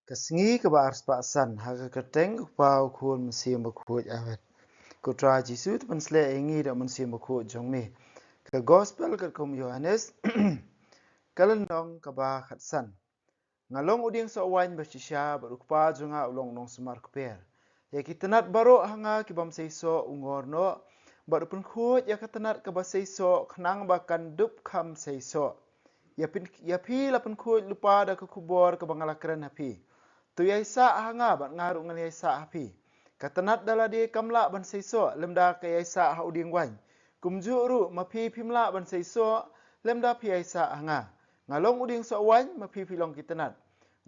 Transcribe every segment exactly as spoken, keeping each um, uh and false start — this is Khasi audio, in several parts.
Ka sngi kaba arspah san ha ka kyrteng u Kpa, u Khun, Mynsiem Bakhuid. Amen. Ko Trai Jisu, to pynsleh ïa ngi da u Mynsiem Bakhuid jong me. Ka Gospel katkum u Ïohannes, ka lynnong kaba khatsan. Nga long u dieng soh waiñ ba shisha, bad u Kpa jong nga u long u nongsumar kper. Ïa ki tnat baroh ha nga ki bym seisoh u ngor noh, bad u pynkhuid ïa ka tnat kaba seisoh khnang ba kan dup kham seisoh. Ïa phi, ïa phi la pynkhuid lypa da ka khubor kaba nga la kren ha phi. To ïaisah ha nga bad nga ruh ngan ïaisah ha phi. Ka tnat da lade kam lah ban seisoh lymda ka ïaisah ha u dieng waiñ. Kumjuh ruh ma phi phim lah ban seisoh lymda phi ïaisah ha nga. Nga long u dieng soh waiñ, ma phi phi long ki tnat.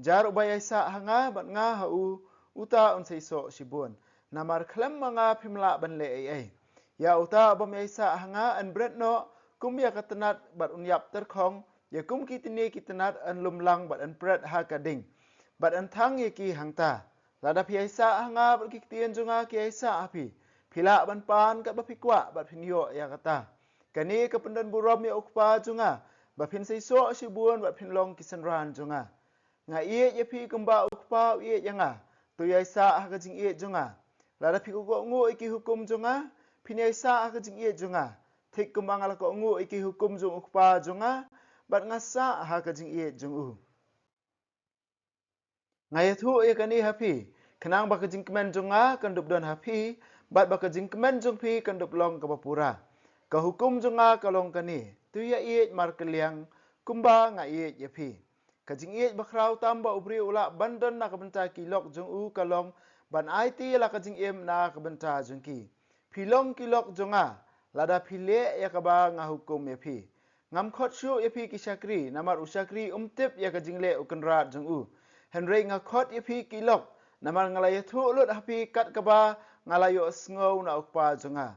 Jar uba ïaisah ha nga bad nga ha u, uta un seisoh shibun. Namar khlem ma nga phim lah ban leh ei ei. Ïa uta u bym ïaisah ha nga yn bret noh kum ïa ka tnat bad un ïap tyrkhong, ïa kum kitne ki tnat yn lum lang bad yn pret ha ka ding, bad yn thang ïa ki hangta. Lada phi ïaisah ha nga bad ki ktien jong nga ki ïaisah ha phi, phi lah ban pan katba phi kwah bad phin ïoh ïa kata. Kane ka pyndon burom ïa u Kpa jong nga, ba phin seisoh shibun bad phin long ki synran jong nga. Nga ïeit ïa phi kumba u Kpa u ïeit ïa nga. To ïaisah ha ka jingïeit jong nga. Lada phi kohnguh ïa ki hukum jong nga, phin ïaisah ha ka jingïeit jong nga, thik kumba nga la kohnguh ïa ki hukum jong u Kpa jong nga bad nga sah ha ka jingïeit jong u. Nga ïathuh ïa kane ha phi, khnang ba ka jingkmen jong nga kan dup don ha phi, bad ba ka jingkmen jong phi kan dup long kaba pura. Ka hukum jong nga ka long kane: To ïaieit markylliang kumba nga ïeit ïa phi. Ka jingïeit bakhraw tam ba u briew u lah ban don na ka bynta ki lok jong u ka long ban aiti ïa la ka jingim na ka bynta jong ki. Phi long ki lok jong nga lada phi leh ïa kaba nga hukum ïa phi. Ngam khot shuh ïa phi ki shakri, namar u shakri um tip ïa ka jingleh u kynrad jong u. Hynrei nga khot ïa phi ki lok, namar nga la ïathuh lut ha phi kat kaba nga la ïohsngew na u Kpa jong nga.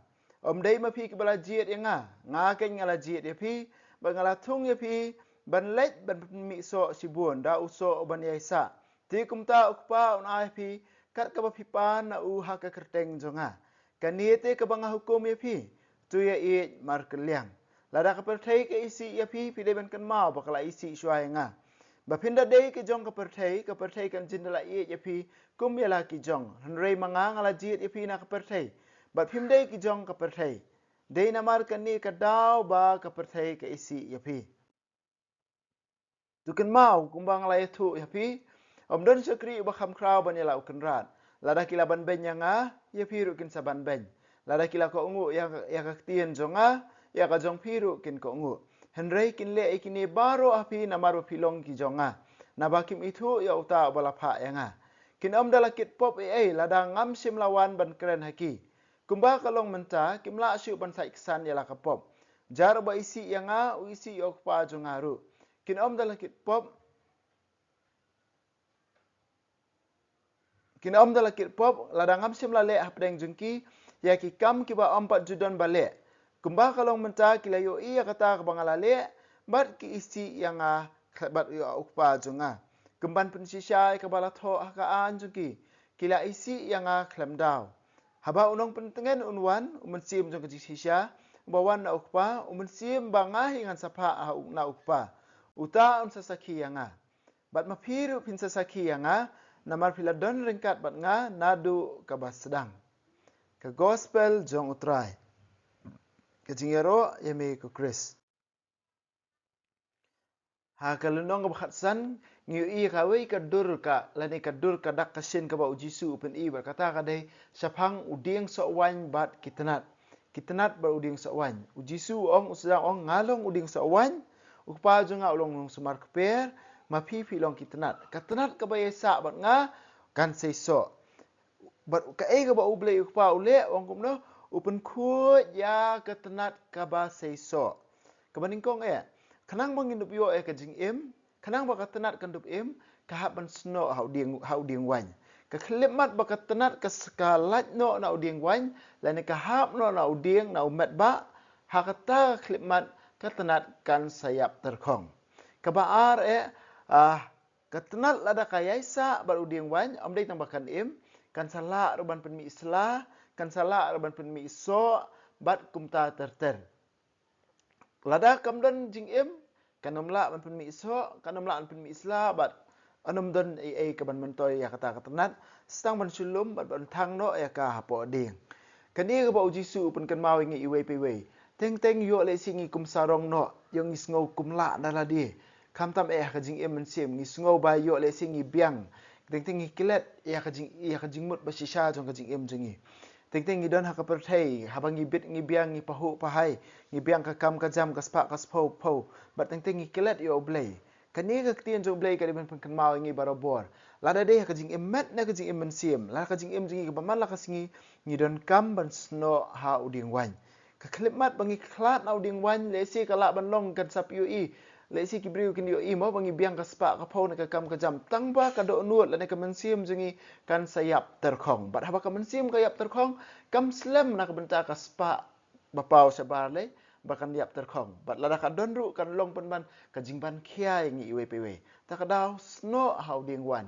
Ym dei ma phi kiba la jied ïa nga, nga keiñ nga la jied ïa phi, bad nga la thung ïa phi ban leit ban pynmih soh shibun da u soh uban ïaisah. Te kumta u Kpa un ai ha phi kat kaba phi pan na u ha ka kyrteng jong nga. Kane te kaba nga hukum ïa phi: To ïaieit markylliang. Lada ka pyrthei ka isih ïa phi, phi dei ban kynmaw ba ka la isih shuwa ïa nga. Ba phin da dei ki jong ka pyrthei, ka pyrthei kan jin da la ïeit ïa phi kum ïa la ki jong. Hynrei ma nga nga la jied ïa phi na ka pyrthei, bad phim dei ki jong ka pyrthei. Dei namar kane ka daw ba ka pyrthei ka isih ïa phi. To kynmaw kumba nga la ïathuh ïa phi, ym don shakri uba kham khraw ban ïa la u kynrad. Lada ki la banbeiñ ïa nga, ïa phi ruh kin sa banbeiñ. Lada ki la kohnguh ïa, ïa ka ktien jong nga, ïa ka jong phi ruh kin kohnguh. Hynrei kin leh ïa kine baroh ha phi namar ba phi long ki jong nga, naba kim ithuh ïa uta uba la phah ïa nga. Kin ym da la kit pop ei ei lada ngam shym la wan ban kren ha ki. Kumba ka long mynta, kim lah shuh ban sait ksan ïa la ka pop. Jar uba isih ïa nga, u isih ïa u Kpa jong nga ruh. Kin ym da la kit pop. Kin ym da la kit pop lada ngam shym la leh hapdeng jong ki ïa ki kam kiba ym pat ju don ba leh. Kumba ka long mynta, ki la ïohi ïa kata kaba nga la leh, bad ki isih ïa nga, bad ïa u Kpa jong nga. Kin ban pynshisha ïa kaba la thoh ha ka aiñ jong ki. Ki la isih ïa nga khlem daw. Haba u Nongpyntngen un wan, u Mynsiem jong ka jingshisha, uba wan na u Kpa, u Mynsiem ba nga hi ngan sa phah ha u, na u Kpa, uta un sa sakhi ïa nga. Bad ma phi ruh phin sa sakhi ïa nga, namar phi la don ryngkat bad nga naduh kaba sdang. Ka Gospel jong u Trai. Ka jingïaroh ïa me ko Khrist. Ha ka lynnong kaba khatsan, ngi ïohi ïa kawei ka dur ka, lane ka dur ka dak ka shin kaba u Jisu u pyni bad kata ka dei shaphang u dieng soh waiñ bad ki tnat. Ki tnat bad u dieng soh waiñ. U Jisu u ong, u sdang ong, nga long u dieng soh waiñ, u Kpa jong nga u long u nongsumar kper, ma phi phi long ki tnat. Ka tnat kaba ïaisah bad nga kan seisoh. Bad kaei kaba U Blei u Kpa u leh, u ong kumno? U pynkhuid ïa ka tnat kaba seisoh. Kaba nyngkong eh, khnang ba ngin dup ïoh ïa ka jingim, khnang ba ka tnat kan dup im, ka hap ban snoh ha u dieng, ha u dieng waiñ. Ka khyllipmat ba ka tnat ka s-, ka lait noh na u dieng waiñ, lane ka hap noh na u dieng, na u metbah, ha kata ka khyllipmat ka tnat kan sa ïap tyrkhong. Kaba ar eh, ah, ka tnat lada ka ïaisah bad u dieng waiñ, ym dei tang ba kan im, kan sa lah ruh ban pynmih sla, kan sa lah ruh ban pynmih soh, bad kumta ter ter. Lada kam don jingim, kan ym lah ban pynmih soh, kan ym lah ban pynmih sla, bad, Ym don ei ei kaban myntoi ïa kata ka tnat, sdang ban shu lum bad ban thang noh ïa ka hapoh dieng. Kane kaba u Jisu u pynkynmaw ïa ngi iwei pa iwei. Teng teng ïoh lehse ngi kum sarong noh, ïoh ngi sngew kum lah na lade. Khamtam eh ha ka jingim mynsiem, ngi sngew ba ïoh lehse ngi biang. Teng teng ngi klet ïa ka jing, ïa ka jingmut ba shisha jong ka jingim jong ngi. Teng teng ngi don ha ka pyrthei, haba ngi bit ngi biang ngi pahuh pahai, ngi biang ka kam ka jam ka spah ka sphew phew. Bad teng teng ngi klet ïa U Blei. Kane ka ktien jong U Blei ka dei ban pynkynmaw ïa ngi barabor. Lada dei ha ka jingim met ne ka jingim mynsiem, lada ka jingim jong ngi kaba man la ka sngi, ngi donkam ban snoh ha u dieng waiñ. Ka khyllipmat ba ngi khlad na u dieng waiñ, lehse ka lah ban long kan sa phi ïohi. Lehse ki briew kin ïohi mo ba ngi biang ka spah ka phew ne ka kam ka jam. Tang ba ka dohnud lane ka mynsiem jong ngi kan sa ïap tyrkhong. Bad haba ka mynsiem ka ïap tyrkhong, kam slem na ka bynta ka spah ba paw shabar lei, ba kan ïap tyrkhong. Bad lada ka don ruh kan long pynban ka jingban khia ïa ngi iwei pa iwei. Ta ka daw snoh ha u dieng waiñ.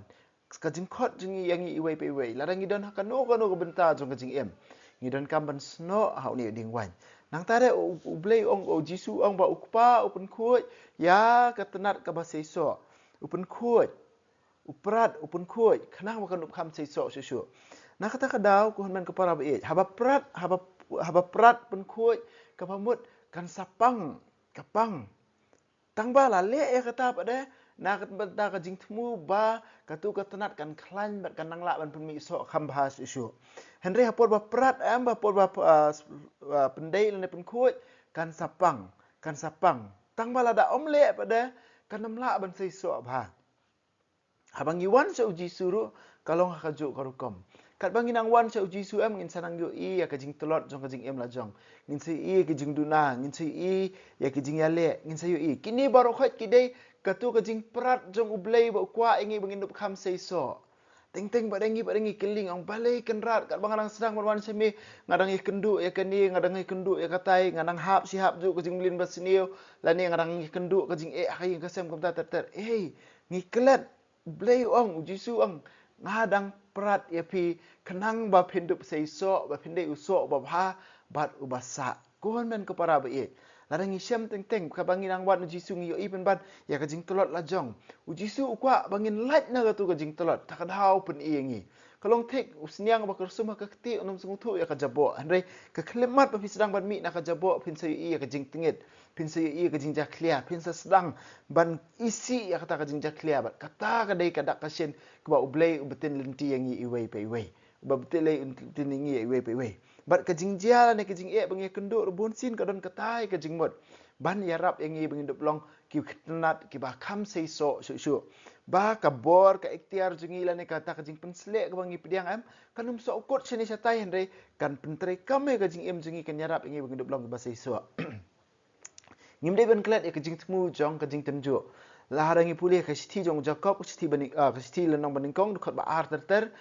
Ka jingkhot jong ngi ïa ngi iwei pa iwei. Lada ngi don ha kano kano ka bynta jong ka jingim, ngi donkam ban snoh ha une u dieng waiñ. Nangta re u, U Blei u ong, u Jisu u ong ba u Kpa u pynkhuid ïa ka tnat kaba seisoh. U pynkhuid, u prat, u pynkhuid, khnang ba kan ym kham seisoh shuh shuh. Na kata ka daw, ko hynmen ko para ba ïeit, haba prat, haba, haba prat pynkhuid, kaba mut kan sa pang, ka pang. Tang ba la leh ïa kata pat de, na ka bynta ka jingthmu ba katu ka tnat kan khlaiñ bad kan nang lah ban pynmih soh kham bha shuh shuh. Hynrei ha por ba prat em, ba por ba, ah, s-, ah, pyndei lane pynkhuid, kan sa pang, kan sa pang. Tang ba lada ym leh pat de, kan ym lah ban seisoh bha. Haba ngi wan sha u Jisu ruh, ka long ha kajuh ka rukom. Katba ngi nang wan sha u Jisu em, ngin sa nang ïohi ïa ka jingtlot jong ka jingim la jong. Ngin sa ïohi ïa ka jingduna, ngin sa ïohi ïa ka jingïaleh, ngin sa ïohi. Kine baroh khoit ki dei katu ka jingprat jong U Blei ba u kwah ïa ngi ba ngin ym kham seisoh. Teng teng pat de ngi, pat de ngi kylli, ong balei Kynrad, katba nga dang sdang ban wan sha me, nga dang ïakynduh ïa kane, nga dang ïakynduh ïa katai, nga dang hap shi hap juh ka jingbylli ba sniew, lane nga dang ïakynduh ka jingeh ha ka ïing ka sem kumta ter ter. Ei, ngi klet, U Blei u ong, u Jisu u ong, nga dang prat ïa phi khnang ba phin dup seisoh, ba phin dei u soh uba bha bad uba sah. Ko hynmen ko para ba ïeit, lada ngi shem teng teng, katba ngi nang wad na u Jisu ngi ïohi pynban ïa ka jingtlot la jong. U Jisu u kwah ba ngin lait na katu ka jingtlot, ta ka daw pyni ïa ngi. Ka long thik, u sniang ba kyrsum ha ka kti un ym sngewthuh ïa ka jaboh. Hynrei ka khyllipmat ba phi sdang ban mih na ka jaboh, phin sa ïohi ïa ka jingtngit, phin sa ïohi ïa ka jingjakhlia, phin sa sdang ban isih ïa kata ka jingjakhlia. Bad kata ka dei ka dak ka shin kaba U Blei u btin lynti ïa ngi iwei pa iwei. Uba btin lei u btin ïa ngi iwei pa iwei. Bad ka jingjia lane ka jingeh ba ngi ïakynduh ruh bunsien ka don kata ka jingmut ban ïarap ïa ngi ba ngin dup long ki tnat kiba kham seisoh shuh shuh. Ba ka bor, ka iktiar jong ngi lane kata ka jingpynsleh kaba ngi pdiang em, kan ym soh kut shane shatai, hynrei kan pyntreikam ïa ka jingim jong ngi, kan ïarap ïa ngi ba ngin dup long kiba seisoh. Ngim dei ban klet ïa ka jingthmu jong ka jingtynjuh. Lada ngi pule ka shithi jong u Jakob, ka shithi ba nyng-, ah, ka shithi lynnong ba nyngkong, dkhot ba ar ter ter.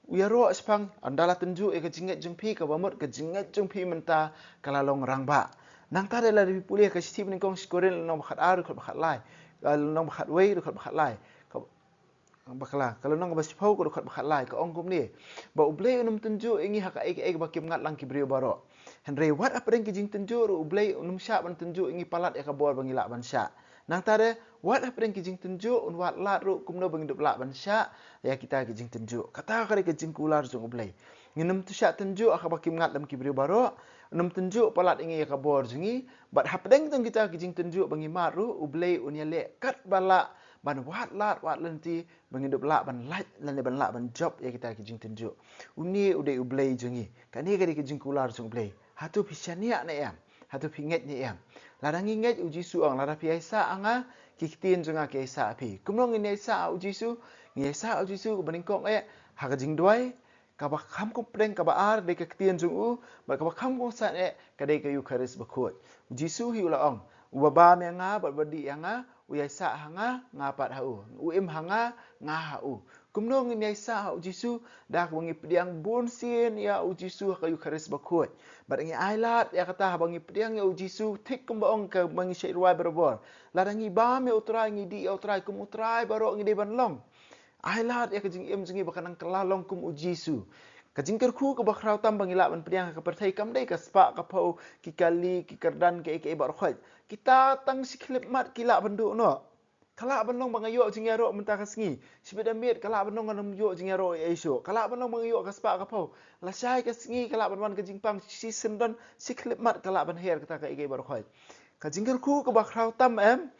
U ïaroh shaphang, ynda la tynjuh ïa ka jingngeit jong phi, kaba mut ka jingngeit jong phi mynta ka la long rangbah. Nangta de lada phi pule ka shithi ba nyngkong shi Korinth lynnong ba khatar, dkhot ba khatlai. Ah, lynnong ba khatwei, dkhot ba khatlai. Ka Bakla, ka lynnong kaba shiphew, ka dkhot ba khatlai, ka ong kumne. Ba U Blei un ym tynjuh ïa ngi ha kaei kaei kaba kim ngat lang ki briew baroh. Hynrei wat hapdeng ki jingtynjuh ruh U Blei un ym shah ban tynjuh ïa ngi palat ïa ka bor ba ngi lah ban shah. Nangta de, wat hapdeng ki jingtynjuh un wad lad ruh kumno ba ngin dup lah ban shah ïa kita ki jingtynjuh. Kata ka dei ka jingkular jong U Blei. Ngin ym shah tynjuh ha kaba kim ngat lang ki briew baroh, un ym tynjuh palat ïa ngi ïa ka bor jong ngi, bad hapdeng jong kita ki jingtynjuh ba ngi mad ruh, U Blei un ïaleh katba lah ban wad lad wad lynti, ba ngin dup lah ban lait lane ban lah ban jop ïa kita ki jingtynjuh. Une u dei U Blei jong ngi. Kane ka dei ka jingkular jong U Blei. Hato phi shaniah ne em? Hato phi ngeit ne em? Lada ngi ngeit, u Jisu u ong, lada phi ïaisah ha nga, ki ktien jong nga ki ïaisah ha phi. Kumno ngin ïaisah ha u Jisu? Ngi ïaisah ha u Jisu kaba nyngkong eh ha ka jingduwai, kaba kham kongpdeng, kaba ar dei ka ktien jong u, bad kaba kham kongsan eh ka dei ka Eukharist bakhuid. U Jisu hi u la ong, uba bam ïa nga bad uba dih ïa nga, u ïaisah ha nga, nga pat ha u. U im ha nga, nga ha u. Kumno ngin ïaisah ha u Jisu? Da kaba ngi pdiang bunsien ïa u Jisu ha ka Eukharist bakhuid. Bad ngi ailad ïa kata, haba ngi pdiang ïa u Jisu thik kumba ong kaba ngi shait rwai barabor. Lada ngi bam ïa U Trai, ngi dih ïa U Trai, kum U Trai baroh ngi dei ban long. Ailad ïa ka jingim jong ngi ba kan nang kylla long kum u Jisu. Ka jingkyrkhu kaba khraw tam ba ngi lah ban pdiang ha ka pyrthei kam dei ka spah ka phew, ki kali, ki kyrdan, kaei kaei baroh khoit. Kita tang shi khyllipmat ki lah ban duh noh. Ka lah ban long ba nga ïoh jingïaroh mynta ka sngi. Shibit da miet ka lah ban long ngam ïoh jingïaroh ei ei shuh. Ka lah ban long ba nga ïoh ka spah ka phew. Lashai ka sngi ka lah ban wan ka jingpang shi syndon shi khyllipmat ka lah ban her kata kaei kaei baroh khoit. Ka jingkyrkhu kaba khraw tam em.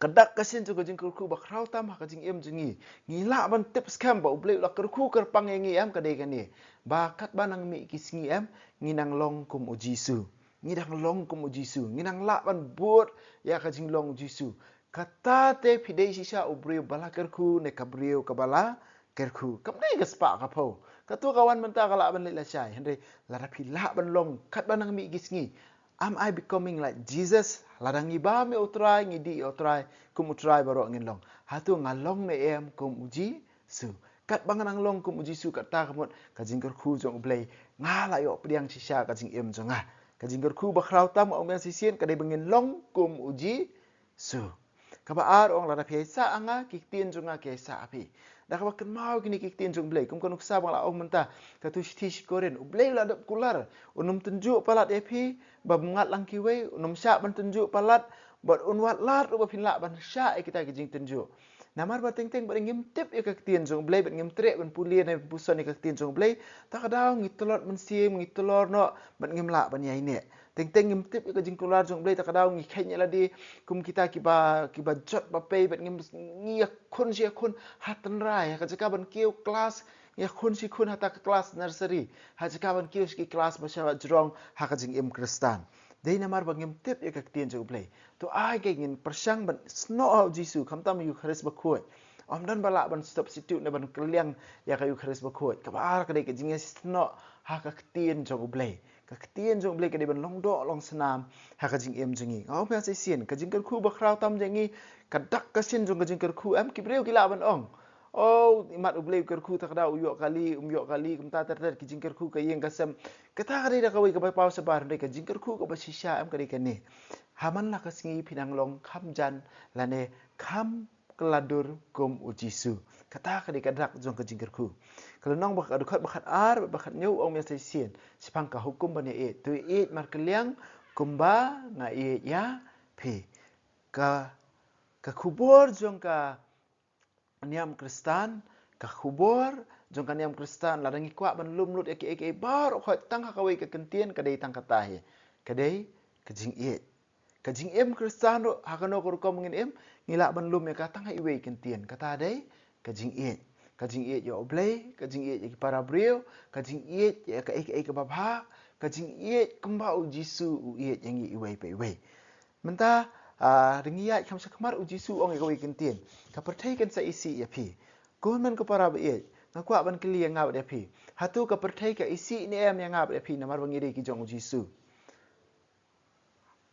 Ka dak ka shin jong ka jingkyrkhu ba khraw tam ha ka jingim jong ngi. Ngi lah ban tip skhem ba U Blei u la kyrkhu kyrpang ïa ngi em ka dei kane. Ba katba nang mih ki sngi em, ngi nang long kum U Jisu. Ngi dang long kum U Jisu. Ngi nang lah ban bud ïa ka jinglong U Jisu. Kata te phi dei shisha u briew ba la kyrkhu ne ka briew kaba la kyrkhu. Kam dei ka spah ka phew. Kato ka wan mynta ka lah ban leit lashai. Hynrei lada phi lah ban long katba nang mih ki sngi. Am I becoming like Jesus? Lada ngi bam ïa U Trai, ngi dih ïa U Trai, kum U Trai baroh ngin long. Hato nga long ne em kum U Jisu? Katba nga nang long kum U Jisu, kata ka mut ka jingkyrkhu jong U Blei, nga la ïoh pdiang shisha ka jingim jong nga. Ka jingkyrkhu ba khraw tam, nga ong biang shisien, ka dei ba ngin long kum U Jisu. Kaba ar, ong, lada phi ïaisah ha nga, ki ktien jong nga ki ïaisah ha phi. Da kaba kynmaw kine ki ktien jong U Blei, kum ka nuksa ba nga la ong mynta, kato shithi sha ki Korinth, U Blei u la dep kular, un ym tynjuh palat ïa phi ba bym ngat lang kiwei, un ym shah ban tynjuh palat, bad un wad lad ruh ba phin lah ban shah ïa kita ki jingtynjuh. Namar ba teng teng bad ngim tip ïa ka ktien jong U Blei, bad ngim treh ban pule ne ban puson ïa ka ktien jong U Blei, ta ka daw ngi tlot mynsiem, ngi tlot noh, bad ngim lah ban ïaineh. Teng teng ngim tip ïa ka jingkular jong U Blei, ta ka daw ngi kheiñ ïa lade kum kita kiba, kiba jot ba pei, bad ngim, ngi ïakhun shi ïakhun ha tynrai, ha ka jaka ban kiew klas, ngi ïakhun shi khun ha ta ka klas nursery, ha jaka ban kiew sha ki klas ba shah jrong ha ka jingim Khristan. Dei namar ba ngim tip ïa ka ktien jong U Blei. To ai ke ngin pyrshang ban snoh ha U Jisu, khamtam ïa ka Eukharist Bakhuid. Ym don ba lah ban substitute ne ban kylliang ïa ka Eukharist Bakhuid. Kaba ar ka dei ka jingïasnoh ha ka ktien jong U Blei. Ka ktien jong U Blei ka dei ban long doh long snam ha ka jingim jong ngi. Nga ong biang shisien, ka jingkyrkhu ba khraw tam jong ngi, ka dak ka shin jong ka jingkyrkhu em, ki briew ki lah ban ong, oh, imat U Blei u kyrkhu, ta ka daw u ïoh kali, um ïoh kali, kumta ter ter ki jingkyrkhu ka ïing ka sem. Kata ka dei da kawei kaba paw shabar, hynrei ka jingkyrkhu kaba shisha em ka dei kane. Ha man la ka sngi phin nang long kham jan lane kham kylla dur kum U Jisu. Kata ka dei ka dak jong ka jingkyrkhu. Ka lynnong ba ka dkhot ba khatar, ba khathynñiew, ong biang shisien, shaphang ka hukum ban ïaieit. To ïaieit markylliang kumba nga ïeit ïa phi. Ka, ka khubor jong ka niam Khristan, ka khubor jong ka niam Khristan, lada ngi kwah ban lum lut ïa kiei kiei baroh khoit tang ha kawei ka kyntien, ka dei tang kata hi. Ka dei ka jingïeit. Ka jingim Khristan ruh, ha kano ka rukom ngin im, ngi lah ban lum ïa ka tang ha iwei i kyntien. Kata dei ka jingïeit. Ka jingïeit ïa U Blei, ka jingïeit ïa ki para briew, ka jingïeit ïa kaei kaei kaba bha, ka jingïeit kumba U Jisu u ïeit ïa ngi iwei pa iwei. Mynta, ah, da ngi ïaid kham shakhmat, U Jisu u ong ïa kawei i kyntien. Ka pyrthei kan sa isih ïa phi. Ko hynmen ko para ba ïeit, nga kwah ban kylli ïa nga bad ïa phi. Hato ka pyrthei ka isih ne em ïa nga bad ïa phi namar ba ngi dei ki jong U Jisu?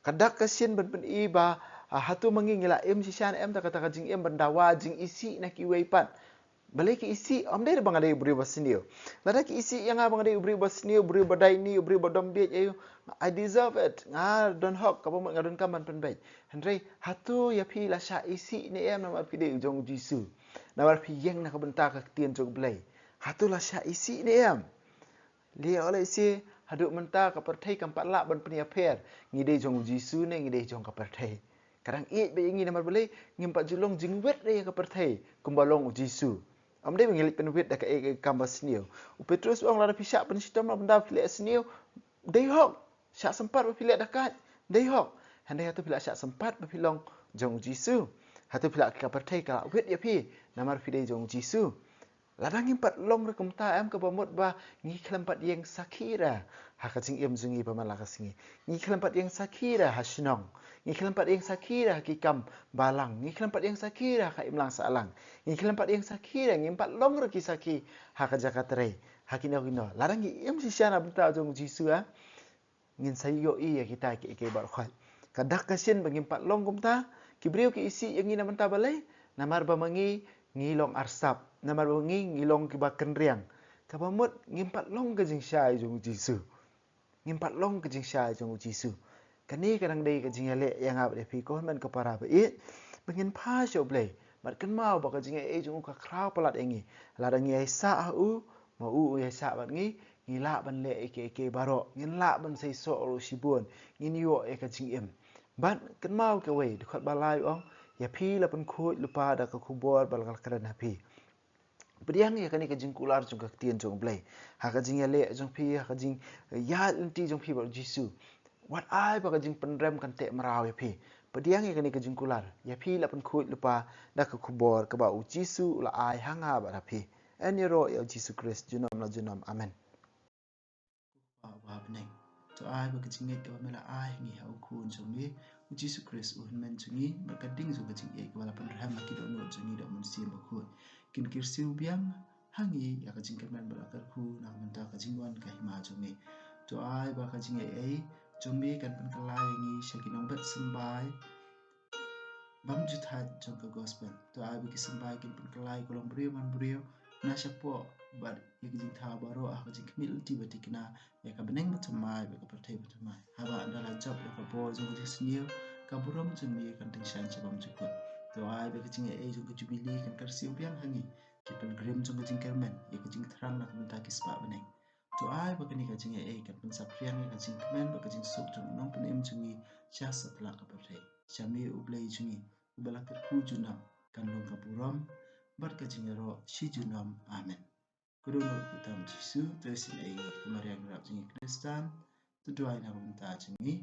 Ka dak ka shin ban pyni ba, ah, hato ma ngi ngi la im shisha ne em, ta kata ka jingim ban dawa jingisih na kiwei pat. Balei ki isih, ym dei ba nga dei u briew ba sniew. Lada ki isih ïa nga ba nga dei u briew ba sniew, u briew ba daini, u briew ba dom bieit, aïu, I deserve it. Nga don hok, kaba mut nga donkam ban pynbeit. Hynrei hato ïa phi la shah isih ne em namar phi dei u jong U Jisu? Namar phi ïeng na ka bynta ka ktien jong U Blei. Hato la shah isih ne em? Lehse, lehse, haduh mynta ka pyrthei kam pat lah ban pynïapher, ngi dei jong U Jisu ne ngi dei jong ka pyrthei. Ka dang ïeit beit ïa ngi namar balei, ngim pat ju long jingwit ïa ka pyrthei kumba long U Jisu. Ym dei ba ngi leit pynwit da kaei kaei kam ba sniew. U Petrus u ong lada phi shah pynshitom na bynta phi leh sniew, dei hok. Shah sympat ba phi leh da kait, dei hok. Hynrei hato phi la shah sympat ba phi long jong U Jisu? Hato phi la, ka pyrthei ka la wit ïa phi namar phi dei jong U Jisu? Lada ngim pat long ruh kumta, em, kaba mut ba ngi khlem pat ïeng sakhi ruh ha ka jingim jong ngi ba man la ka sngi. Ngi khlem pat ïeng sakhi ruh ha shnong. Ngi khlem pat ïeng sakhi ruh ha ki kam balang. Ngi khlem pat ïeng sakhi ruh ha ka imlang sahlang. Ngi khlem pat ïeng sakhi ruh, ngim pat long ruh ki sakhi ha ka jaka trei, ha kino kino. Lada ngi im shisha na bynta jong U Jisu, eh, ngin sa ïohi ïa kita kiei kiei baroh khoit. Ka dak ka shin ba ngim pat long kumta, ki briew ki isih ïa ngi na bynta balei? Namar ba ma ngi ngi long arsap, namar ba ma ngi ngi long kiba kynriang. Kaba mut ngim pat long ka jingshai jong U Jisu. Ngim pat long ka jingshai jong U Jisu. Kane ka dang dei ka jingïaleh ïa nga bad ïa phi, ko hynmen ko para ba ïeit, ba ngin phai sha U Blei. Bad kynmaw ba ka jingaiei jong u ka khraw palat ïa ngi. Lada ngi ïaisah ha u, ma u u ïaisah bad ngi, ngi lah ban leh ïa kiei kiei baroh, ngin lah ban seisoh ruh shibun, ngin ïoh ïa ka jingim. Bad kynmaw kawei, dkhot ba lai u ong, Ïa phi la pynkhuid lypa da ka khubor ba la kren ha phi. Pdiang ïa kane ka jingkular jong ka ktien jong U Blei ha ka jingïaleh jong phi, ha ka jingïaid lynti jong phi bad U Jisu. Wat ai ba ka jingpynrem kan teh mraw ïa phi. Pdiang ïa kane ka jingkular, ïa phi la pynkhuid lypa da ka khubor kaba U Jisu u la ai ha nga bad ha phi. Yn ïaroh ïa U Jisu Khrist junom la junom. Amen. Ko Kpa uba ha bneng, to ai ba ka jingngeit kaba me la ai ha ngi ha U Khun jong me U Jisu Khrist, U Hynmen jong ngi, bad ka ding jong ka jingïeit kaba la pynrhem ha ki dohnud jong ngi da U Mynsiem Bakhuid, kin kyrsiew biang ha ngi ïa ka jingkyrmen bad la kyrkhu na ka bynta ka jingwan ka hima jong me. To ai ba ka jingaiei jong me kan pynkylla ïa ngi sha ki nongbet symbai bymjuthaid jong ka gospel. To ai ba ki symbai kin pynkylla ïa ka longbriew manbriew na shapoh bad ïa ka jingthaw baroh ha ka jingkhmih lynti ba thikna ïa ka bneng bathymmai bad ka pyrthei bathymmai. Haba ynda la jop ïa ka bor jong ka jingsniew, ka burom jong me kan tyngshaiñ sha bymjukut. To ai ba ka jingaiei jong ka jubili kan kyrsiew biang ha ngi, ki pilgrim jong ka jingkyrmen, ïa ka jingthrang na ka bynta ki spah bneng. To ai ba kane ka jingaiei kan pynsaphriang ïa ka jingkmen bad ka jingsuk jong u Nongpynim jong ngi sha satlak ka pyrthei. Sha me U Blei jong ngi uba la kyrkhu junom, kan long ka burom bad ka jingïaroh shi junom. Amen. Ka dohnud kyrteng U Jisu, to isynei ïa ngi. Ka Maria nongrep jong ngi Khristan, to duwai na ka bynta jong ngi.